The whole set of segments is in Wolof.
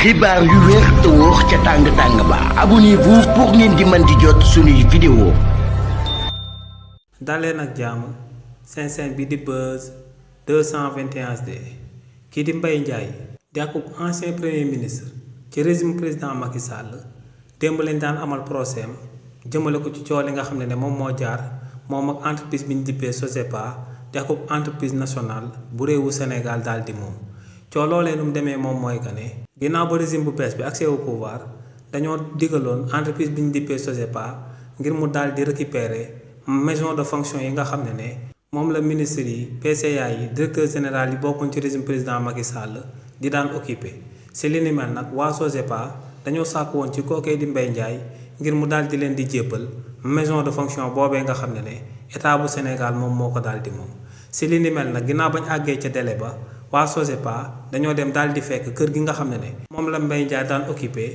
xibaar yu wér te wóor ca tàng ba abonnez-vous pour ngeen di mën di jot suñuy vidéo. daleen ak jàmm seen bi di Buzz 221HD kii di Mbaye Ndiaye di ak ancien premier ministre ci régime président Macky Sall démb lañ daan amal procès am jëmale ko ci coow li nga xam ne moom moo jaar moom ak entreprise bi ñu dippee SOGEPA di ak entreprise nationale bu réewu Sénégal daal di moom coow loolee nu mu demee moom mooy que ne ginnaaw ba régime bu bees bi accès au pouvoir dañoo digaloon entreprise bi ñu dippee SOGEPA ngir mu daal di récupérer maison de fonction yi nga xam ne moom la ministre yi PCA yi directeur général yi bokkoon ci régime président Macky Sall di daan occupé si li ni mel nag waa SOGEPA dañoo sàkk woon ci kookee di Mbaye Ndiaye ngir mu daal di leen di jébbal maison de fonction boobee nga xam ne état bu Sénégal moom moo ko daal di moom si li ni mel nag ginnaaw bañ àggee ca délai ba waa SOGEPA dañoo dem daal di fekk kër gi nga xam ne moom la Mbaye Ndiaye daan occupé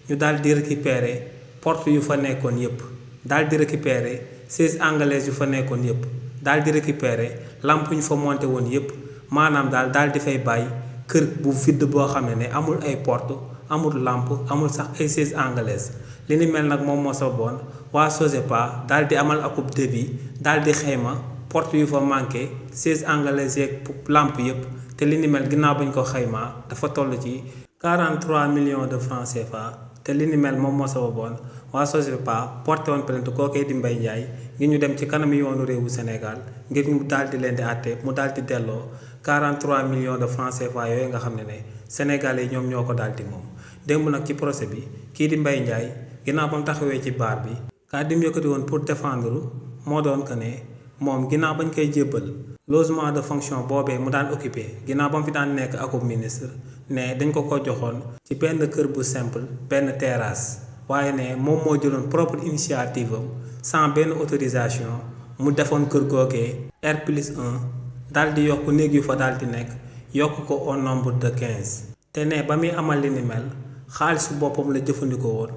ñu daal di récupérer porte yu fa nekkoon yépp daal di récupérer siège anglaise yu fa nekkoon yépp daal di récupérer lampe yu ñu fa monté woon yépp maanaam daal di fay bàyyi kër bu vide boo xam ne amul ay porte amul lampe amul sax ay siège anglaise li ni mel nag moom moo sababoon waa SOGEPA daal di amal akub débit daal di xayma porte yu fa manqué siège anglaise yeeg lampe yépp te li ni mel ginnaaw bañ ko xaymaa dafa toll ci 43 millions de francs CFA te li ni mel moom moo sababoon waa SOGEPA porté woon plainte kookee di Mbaye Ndiaye ngir ñu dem ci kanam yoonu réewu Sénégal ngir ñu daal di leen di àtte mu daal di delloo 43 millions de francs CFA yooyu nga xam ne Sénégalais yi ñoom ñoo ko daal di moom. démb nag ci procès bi kii di Mbaye Ndiaye ginnaaw ba mu taxawee ci baar bi kàddu yi yëkkati woon pour défendre moo doon que ne moom ginnaaw bañ koy jébbal logement de fonction boobee mu daan occupé ginnaaw ba mu fi daan nekk akub ministre ne dañ ko joxoon ci benn kër bu simple benn terrasse waaye ne moom moo jëloon propre initiative am sans benn autorisation mu defoon kër googee R+1 daal di yokk néeg yu fa daal di nekk yokk ko au nombre de 15 te ne ba muy amal li ni mel xaalis boppam la jëfandikoo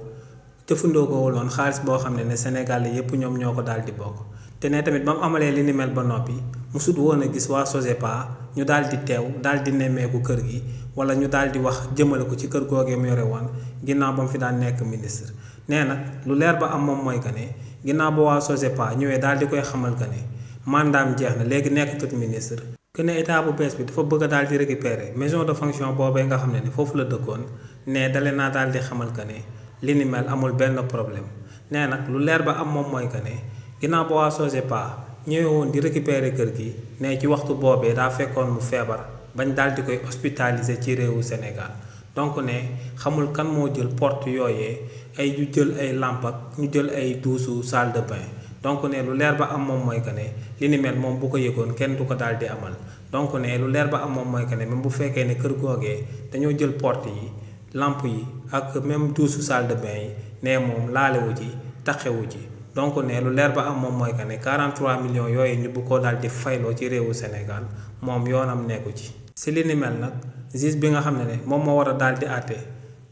woon xaalis boo xam ne Sénégalais yépp ñoom ñoo ko daal di bokk te ne tamit ba mu amalee li ni mel ba noppi musut woon a gis waa SOGEPA ñu daal di teew daal di nemmeeku kër gi wala ñu daal di wax jëmale ko ci kër googee mu yore woon ginnaaw ba mu fi daan nekk ministre nee nag lu leer ba am moom mooy que ne ginnaaw ba waa SOGEPA ñëwee daal di koy xamal que ne mandaam jeex na léegi nekk tut ministre que ne état bu bees bi dafa bëgg a daal di récupérer maison de fonction boobee nga xam ne foofu la dëkkoon ne dale naa daal di xamal que ne li ni mel amul benn problème nee nag lu leer ba am moom mooy que ne ginnaaw ba waa SOGEPA ñëwee woon di récupérer kër gi ne ci waxtu boobee daa fekkoon mu feebar bañ daal di koy hospitaliser ci réewu Sénégal donc ne xamul kan moo jël porte yooyee ay ñu jël ay lampe ak ñu jël ay duusu salle de bain donc ne lu leer ba am moom mooy que ne li ni mel moom bu ko yëgoon kenn du ko daal di amal donc ne lu leer ba am moom mooy que ne même bu fekkee ne kër googee dañoo jël porte yi lampe yi ak même duusu salle de bain yi ne moom laalewu ci taxewu ci donc ne lu leer ba am moom mooy que ne 43 millions yooyu ñu bu ko daal di fayloo ci réewu Sénégal moom yoonam nekku ci. si li ni mel nag juge bi nga xam ne moom moo war a daal di àtte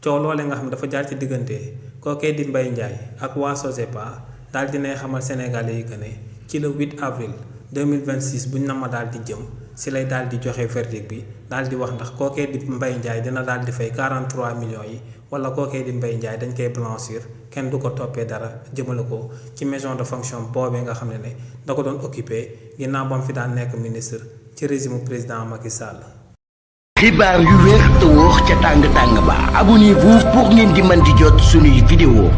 coow loole nga xam ne dafa jaar ci diggante kookee di Mbaye Ndiaye ak waa SOGEPA daal di ne xamal Sénégalais yi que ne ci le 8 avril 2026 buñ na ma daal di jëm si lay daal di joxe verdict bi daal di wax ndax kookee di Mbaye Ndiaye dina daal di fay 43 millions yi wala kookee di Mbaye Ndiaye dañ koy blanchir kenn du ko toppee dara jëmale ko ci maison de fonction boobee nga xam ne da ko doon occupé ginnaaw ba mu fi daan nekk ministre ci régime président Macky Sall. xibaar yu wér te wóor ca tàng ba abonnez-vous pour ngeen di mën di jot suñuy vidéo.